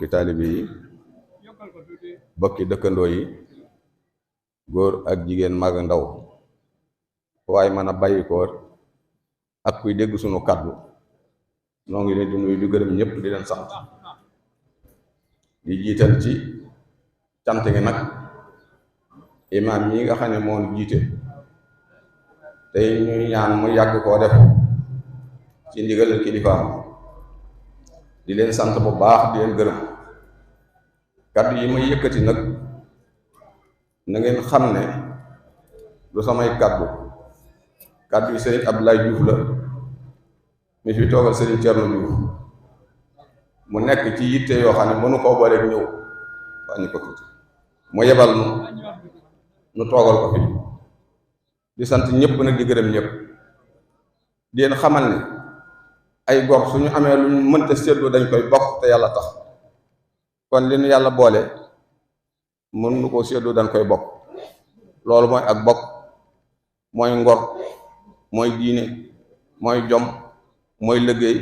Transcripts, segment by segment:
bokki taalibe yi bokki dëkkandoo yi góor ak jigéen mag ak ndaw waaye mën a bàyyi ko ak kuy dégg sunu kàddu noo ngi leen di nuyu di gërëm ñëpp di leen sant di jiital ci cant gi nag imaam yi nga xam ne moo jiite tey ñuy ñaan mu yàgg koo def ci ndigalal kilifaam di leen sant bu baax di leen gërëm kàddu yi may yëkkati nag na ngeen xam ne du samay kàddu yi sëriñ Abdoulaye Diouf la mi fi toogal sëriñ Thierno Diouf mu nekk ci yitte yoo xam ne mënu koo booleeg ñëw wàññi ko tuuti mu yebal nu toogal ko fi di sant ñëpp nag di gërëm ñëpp di leen xamal ne ay gox suñu amee lu ñu mënta séddoo dañ koy bokk te yàlla tax kon li nu yàlla boole mën nu koo séddoo dañ koy bokk loolu mooy ak bokk mooy ngor mooy diine mooy jom mooy liggéey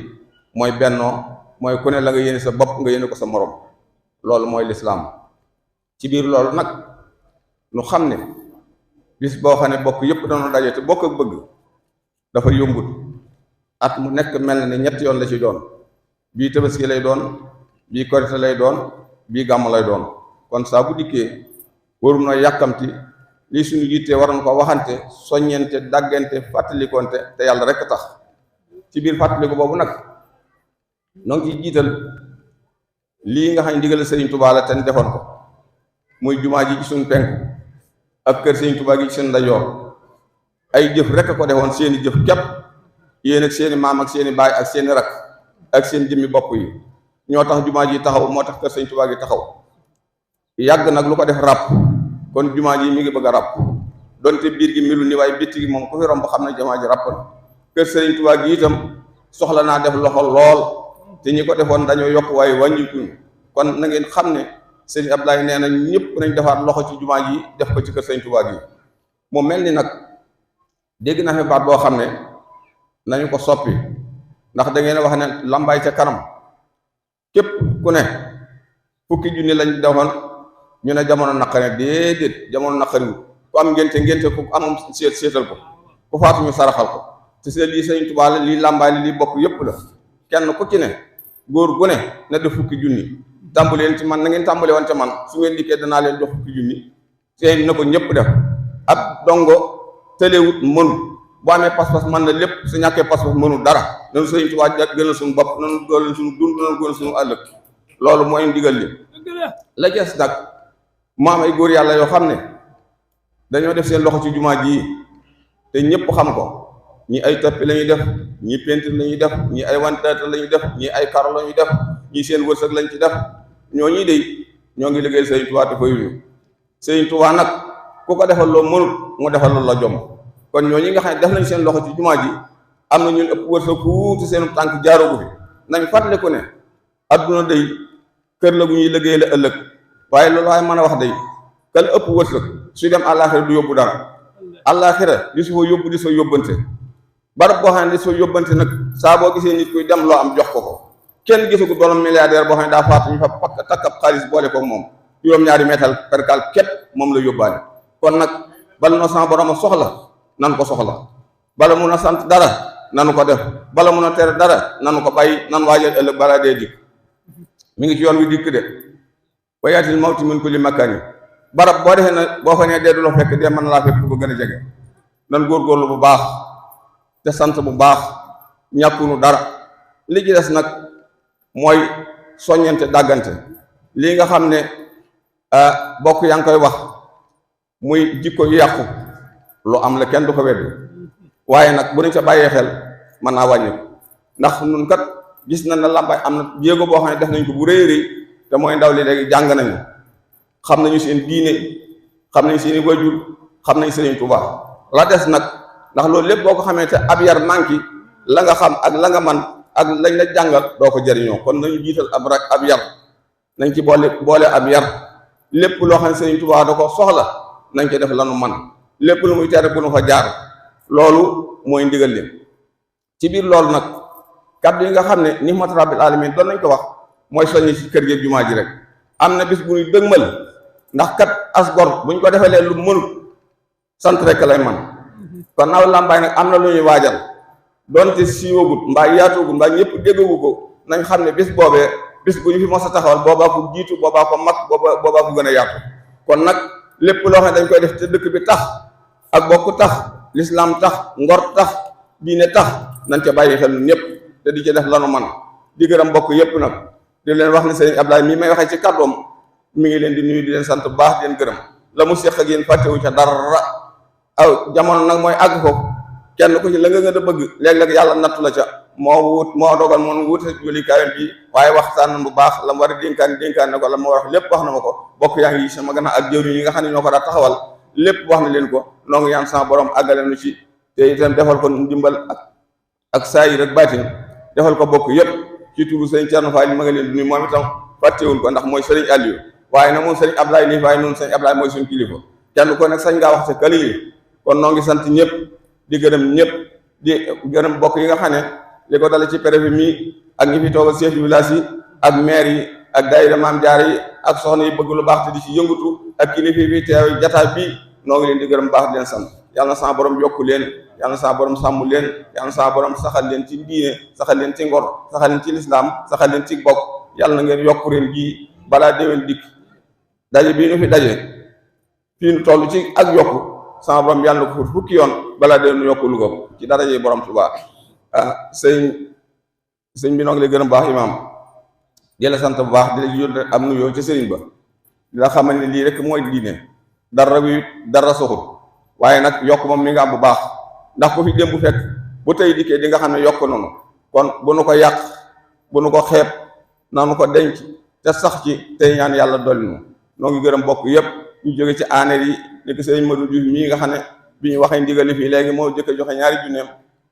mooy bennoo mooy ku ne la nga yéene sa bopp nga yéene ko sa morom loolu mooy lislaam ci biir loolu nag nu xam ne bis boo xam ne bokk yépp dañoo daje te bokk ak bëgg dafa yombut at mu nekk mel na ne ñetti yoon la ci doon bii tabaski lay doon bii korite lay doon bii gàmm lay doon kon saa bu dikkee warum na yàkkamti lii suñu yittee war na ko waxante soññente daggante fàttalikonte te yàlla rekk tax ci biir fàttaliku boobu nag noo ngi ciy jiital lii nga xam ne ndigal Sëriñ Tuubaa la te defoon ko muy jumaa ji ci suñu penk ak kër Sëriñ Tuubaa gi ci seen ndajoor ay jëf rekk ko defoon seeni jëf képp yéen ak seeni maam ak seeni baay ak seeni rak ak seen jëmmi bopp yi ñoo tax jumaa ji taxaw moo tax kër Sëriñ Tuubaa gi taxaw yàgg nag lu ko def ràpp kon jumaa ji mi ngi bëgg a ràpp donte biir gi milu ni waaye bitti gi moom ku fi romb xam ne jumaa ji ràpp na kër Sëriñ Tuubaa gi itam soxla naa def loxo lool te ñi ko defoon dañoo yokk waaye wàññikuñu kon na ngeen xam ne Sëriñ Abdoulaye nee na ñëpp nañ defaat loxo ci jumaa ji def ko ci kër Sëriñ Tuubaa gi mu mel ni nag dégg naa fi baat boo xam ne nañu ko soppi ndax da ngeen wax ne lambaay ca kanam képp ku ne fukki junni lañ defoon ñu ne jamono naqari déedéet jamono naqariwul ku am ngénte ku am seetal ko ku faatu ñu saraxal ko te see lii Sëriñ Tuubaa la lii lambaay li lii bokk yépp la kenn ku ci ne góor gu ne na def fukki junni tàmbaleen ci man na ngeen tàmbale woon ca man su ngeen dikkee danaa leen jox fukki junni seen na ko ñëpp def ab dongo tëlewut mënul boo amee pas-pas mën na lépp su ñàkkee pas-pas mënul dara nanu Sëriñ Tuubaa gënal suñu bopp nanu dooleel suñu dund nanu gënal suñu ëllëg loolu mooy ndigal li la jees nag mu am ay góor yàlla yoo xam ne dañoo def seen loxo ci jumaa ji te ñëpp xam ko ñi ay tappi la ñuy def ñi peinture la ñuy def ñi ay wanteetal la ñuy def ñi ay karo la ñuy def ñi seen wërsëg lañ ci def ñooñu de ñoo ngi liggéey Sëriñ Tuubaa te fayuñu Sëriñ Tuubaa nag ku ko defal loo mënut mu defal loolu la jom kon ñooñu nga xam ne def nañ seen loxo ci jumaa ji am na ñun ëpp wërsëg fuuti seen tànk jaaroogu fi nañ fàttaliku ne adduna day kër la gu ñuy liggéey la ëllëg waaye loolu waaye mën a wax day kal ëpp wërsëg su dem àllaaxira du yóbbu dara àllaaxira di su fa yóbbu di soo yóbbante barab boo xam ne di soo yóbbante nag saa boo gisee nit kuy dem loo am jox ko kenn gisagu doon milliardaire boo xam ne daa faatu ñu fa pakk takkab xaalis boole ko moom juróom-ñaari meetal perkal képp moom la yóbbaale kon nag bala noo sama borom a soxla nan ko soxla bala mun a sant dara nanu ko def bala mun a tere dara nanu ko bàyyi nan waajal ëllëg balaa dee dikk mi ngi ci yoon wi dikk de wayatil mawti min kulli makani barab boo defee na boo fa nee dee du la fekk dee mën na laa fekk bu ko gën a jege nan góorgóorlu bu baax te sant bu baax ñàkkunu dara li ci des nag mooy soññante dàggante lii nga xam ne bokk yaa ngi koy wax muy jikko yu yàqu lu am la kenn du ko wedd waaye nag bu nañ sa bàyyee xel mën naa wàññi ndax nun kat gis na ne làmbaay am na jéego boo xam ne def nañ ko bu rëy rëy te mooy ndaw li léegi jàng nañu xam nañu seen diine xam nañ seeni wajur xam nañ Sëriñ Tuubaa la des nag ndax loolu lépp boo ko xamee te ab yar manki la nga xam ak la nga man ak lañ la jàngal doo ko jëriñoo kon nañu jiital ab yar nañ ci boole ab yar lépp loo xam ne Sëriñ Tuubaa da ko soxla nañ ko def lanu man lépp lu muy tere bu nu fa jaar loolu mooy ndigal li ci biir loolu nag kàddu yi nga xam ne nihmatu rabbil alamin doon nañ ko wax mooy soññi ci kër gi jumaa ji rek am na bis bu ñuy dëgmal ndax kat as gor buñ ko defalee lu mënut sant rek lay man kon naaw làmbaay nag am na lu ñuy waajal doonte siiwagut mbaa yaatoogut mbaa ñëpp déggagu ko nañ xam ne bis boobee bis bu ñu fi mos a taxawal boobaa ko jiitu boobaa ko mag boobaa ko gën a yaatu kon nag lépp loo xam ne dañ koy def te dëkk bi tax ak bokk tax lislaam tax ngor tax diine tax nañ ca bàyyi xel ñëpp te di ci def lanu man di gërëm mbokk yëpp nag di leen wax ne sëriñ Ablaye mii may waxee ci kàddoom mi ngi leen di nuyu di leen sant bu baax di leen gërëm la mu seq ak yéen fàttewu ca dara aw jamono nag mooy àgg foofu kenn ku ci la nga gën a bëgg léeg-léeg yàlla nattu la ca moo dogal moom wut julikaayam bi waaye waxtaan bu baax la mu war a dénkaan ne ko la ma war a lépp wax na ma ko bokk yaa ngi sama gannaaw ak jëwriñ yi nga xam ne ñoo ko daa taxawal lépp wax na leen ko noo ngi yaan sama borom àggale nu ci te itam defal ko ndimbal ak saa yi rek baatin defal ko bokk yëpp ci turu sëriñ Thierno Fall ma nga leen di nuyu moom itam fàttewul ko ndax mooy sëriñ Aliou waaye nag moom sëriñ Ablaye lii waaye noonu sëriñ Ablaye mooy suñu kilifa kenn ko nag sañ ngaa wax sa kali kon noo ngi sant ñëpp di gërëm ñëpp di gërëm bokk yi nga xam ne li ko dale ci préfet mi ak ñi fi toogal chef de village yi ak maire yi ak daayira Maam Jaara yi ak soxna yi bëgg lu baax te di ci yëngatu ak kilifa bi teew jataay bi noo ngi leen di gërëm baax di leen sant yàlla na sama borom yokku leen yàlla na sama borom sàmm leen yàlla na sama borom saxal leen ci diine saxal leen ci ngor saxal leen ci lislaam saxal leen ci bokk yàlla na ngeen yokku ren jii balaa déwén dikk daje bii ñu fi daje fii nu toll ci ak yokku sama borom yàlla na ko fukki yoon balaa déwén nu yokku lu ko ci daraje borom Tuubaa sëñ bi noo ngi lay gërëm baax imaam di la sant bu baax di la yónnee am nuyoo ca sëriñ ba di la xamal ne lii rek mooy diine dara wi dara soxul waaye nag yokk moom mi nga am bu baax ndax ku fi démb fekk bu tey dikkee di nga xam ne yokk noonu kon bu nu ko yàq bu nu ko xeeb nanu ko denc te sax ci tey ñaan yàlla dolli nu noo ngi gërëm bokk yëpp ñu jóge ci aaneer yi ni ko sëriñ Madou Diouf mii nga xam ne bi ñu waxee ndigali fii léegi moo jëkk joxe ñaari junneem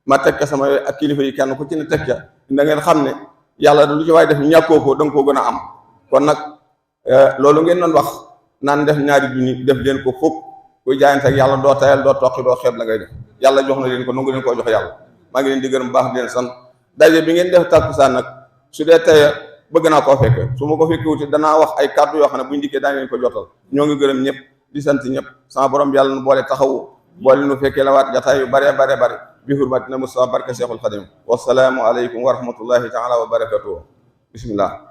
ma teg ca sama yooyu ak kilifa yi kenn ku ci ne teg ca da ngeen xam ne yàlla lu ci waay def ñàkkoo ko da nga koo gën a am kon nag loolu ngeen doon wax naan def ñaari junni def leen ko fukk kuy jaayante ak yàlla doo tayal doo toqi doo xeeb la ngay def yàlla jox na leen ko nangu leen koo jox yàlla maa ngi leen di gërëm baax di leen sant daje bi ngeen def tàkkusaan nag su dee teye bëgg naa koo fekke su ma ko fekke wuti danaa wax ay kàddu yoo xam ne buñu dikkee daañu leen ko jotal ñoo ngi gërëm ñëpp di sant ñëpp sama borom yàlla nu boole taxawu boole nu fekkee la waat jataay yu bare bi hurmatina Mustafa barke Cheikhul Khadim wassalaamu aleykum wa rahmatullahi taala wa barakatuh bismillah